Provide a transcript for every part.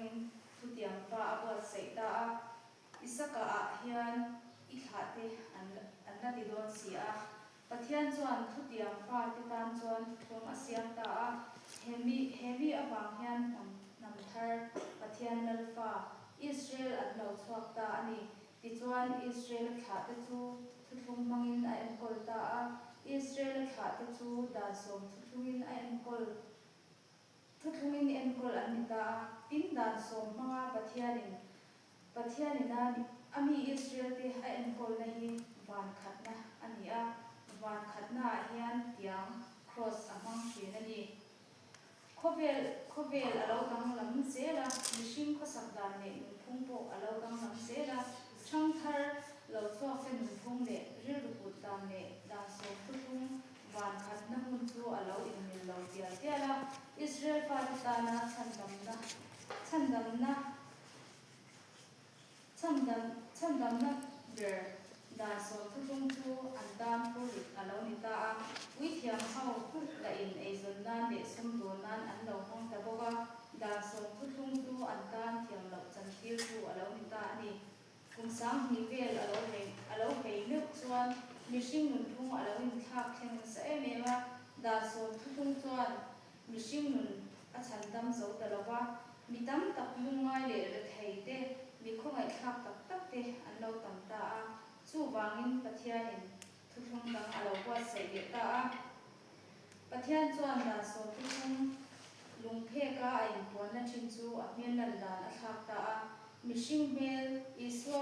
hmangin thutiam fa a buatsaih ta a. Isaka ah hian i thlahte an an la ti dawn si a. Pathian chuan thutiam fate tan chuan thuthlung a siam ta a. He mi he mi avang hian hnam hnam thar Pathian Lalfa, Israel an lo chhuak ta a ni. Tichuan Israel-a thlahte chu thuthlung hmangin a enkawl ta a. Israel-a thlahte chu dan sawm thuthlungin a enkawl Thuthlungin enkawl an ni ta a, tin dan sawm hmanga Pathianin Pathianin a a mi Israel-te a enkawlna hi van khatna a ni a, van khatnaah hian tiang, cross, a hmang thin a ni. Khawvel khawvel a lo danglam zel a, mihring khawsak dan leh nunphung pawh a lo danglam zel a, ṭhangthar lo chhuakte nunphung leh rilru put dan leh dan sawm thuthlung Van khatna hmun chu a lo inmil lo tial tial a, Israel fate tana chhandamna, chhandamna, chhandam, chhandamna ber dan sawmthutlung chu an tan phurrit a lo ni ta a. Puithiam ho la in eizawn nan leh sumdawn nan an lo hmang ta bawk a, dan sawmthutlung chu an tan thiam loh chantirtu a lo ni ta a ni. Kum 2000 vel a lo vei a lo vei meuh chuan mihring nunphung a lo inthlak thleng nasa em em a, dan sawm thuthlung chuan mihring nun a chhan dam zo ta lo va, mi tam tak lungngai leh rethei te, mi khawngaihthlak tak tak te an lo tam ta a, chuvangin Pathianin thuthlung dang a lo buatsaih leh ta a. Pathian chuan dan sawm thuthlung lungpheka a inpuanna thin chu a hmel lan dan a thlak ta a. Mihring hmel Isua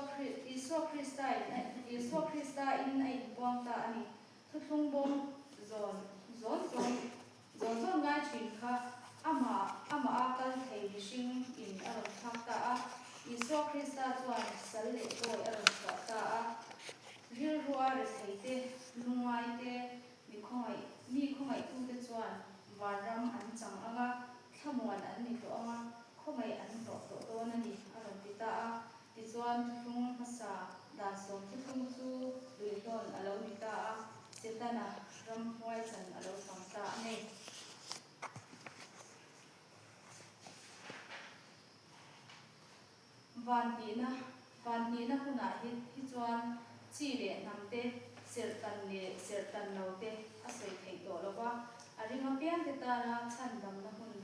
Isua Krista in a Isua Krista in a inpuang ta a ni. Thuthlung bawm zawn zawn zawn zawn zawn ngai thin kha amah amah a kal thei mihring in a rawn thlak ta a. Isua Krista chuan sal leh bawi a rawn chhuah ta a. Rilrua retheite, lungngaite, Mi khawngaih, mi khawngaihtute chuan vanram an chang ang a, thlamuan an ni tawh ang a, khawngaih an hlawh tawh dawn a ni, a rawn ti ta a. Tichuan, thuthlung hmasa dan sawm thuthlung chu luihlawn a lo ni ta a, Setana ramhuai chan a lo chang ta a ni. Vanhnihna, Vanhnihna hunah hi hi chuan chi leh hnam te, serh tan leh serh tan lo te a sawi theih tawh lo va, a ring apiangte tana chhandamna hun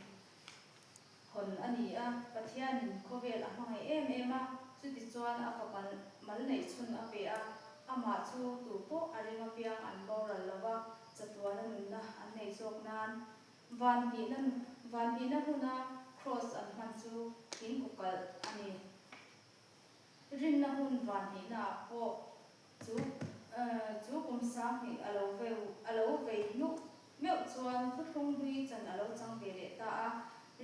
hawn a ni a. Pathianin khawvel a hmangaih em em a, chutichuan a fapa mal neih chhun a pe a, amah chu tu pawh a ring apiang an boral lo va, chatuana nunna an nei zawk nan Vanhnihna Vanhnihna huna Kraws an hman chu thing kukalh a ni. Rinna hun vanhnihnaah pawh chu chu kum 2000 a lo veu a lo vei hnuh meuh chuan thuthlung hlui chan a lo chang ve leh ta a.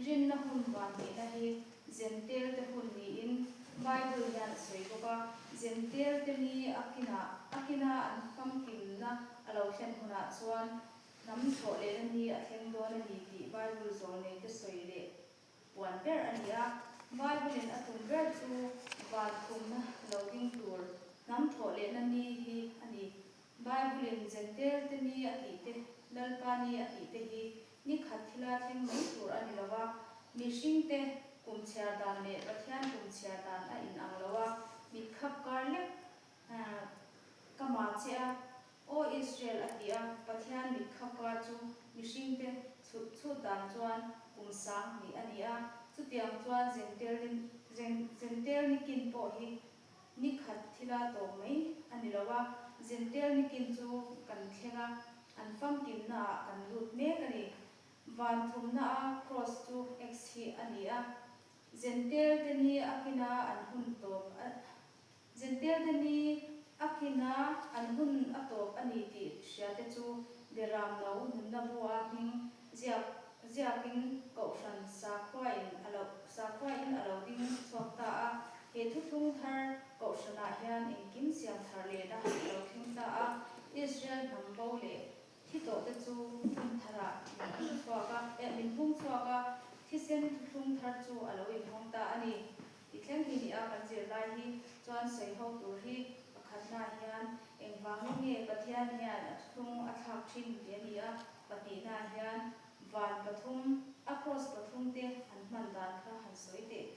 Rinna hun vanhnihna hi Zentel te hun niin Bible hian a sawi bawk a. Zentel te ni a kinah a kina an famkimna a lo thlen hunah chuan Hnam thawh lehna ni a thleng dawn a ni tih Bible zawlneite sawi leh puan ber a ni a. Bible-in a tum ber chu van thumna lo ding tur hnam thawh lehna ni hi a ni. Bible-in Jentail-te ni a tih te, Lalpa ni a tih te hi ni khat thila thleng mai tur a ni lo a. Mihringte kum chhiar dan leh Pathian kum chhiar dan a inang lo a, mitkhap kar lek ka ma che a, Aw Israel a ti a, Pathian mit khapa chu mihringte chhut chhut dan chuan kum 2000 a ni a, chutiang chuan Zentel nikin pawh hi ni khat thila tawp mai a ni lo a, Zentel nikin chu kan thleng a, an famkimnaah kan lut mek a ni. Van thumna-a Kraws chu X hi a ni a, Zentel te ni a kina an hun tawp a Zentel te ni a kina an hun a tawp a ni tih hria te chu Beram no nunna bua hming ziak ziakin Kohhran sakhuain a lo sakhuain a lo ding chhuak ta a. He thuthlung thar Kohhranah hian engkim siam thar lehna a lo thleng ta a. Israel hnam bo leh thi tawh te chu hun tharah min hung chhuak a, eh min hung chhuak a, thisen thuthlung thar chu a lo inhawng ta a ni. I thleng hi nia kan zirlai hi chuan sawi ho tur hi pakhatna hian engvangin nge Pathian hian a thuthlung a thlak thin tih a ni a, pahnihna hian van pathum a cross pathum te an hman dan kha han sawi teh.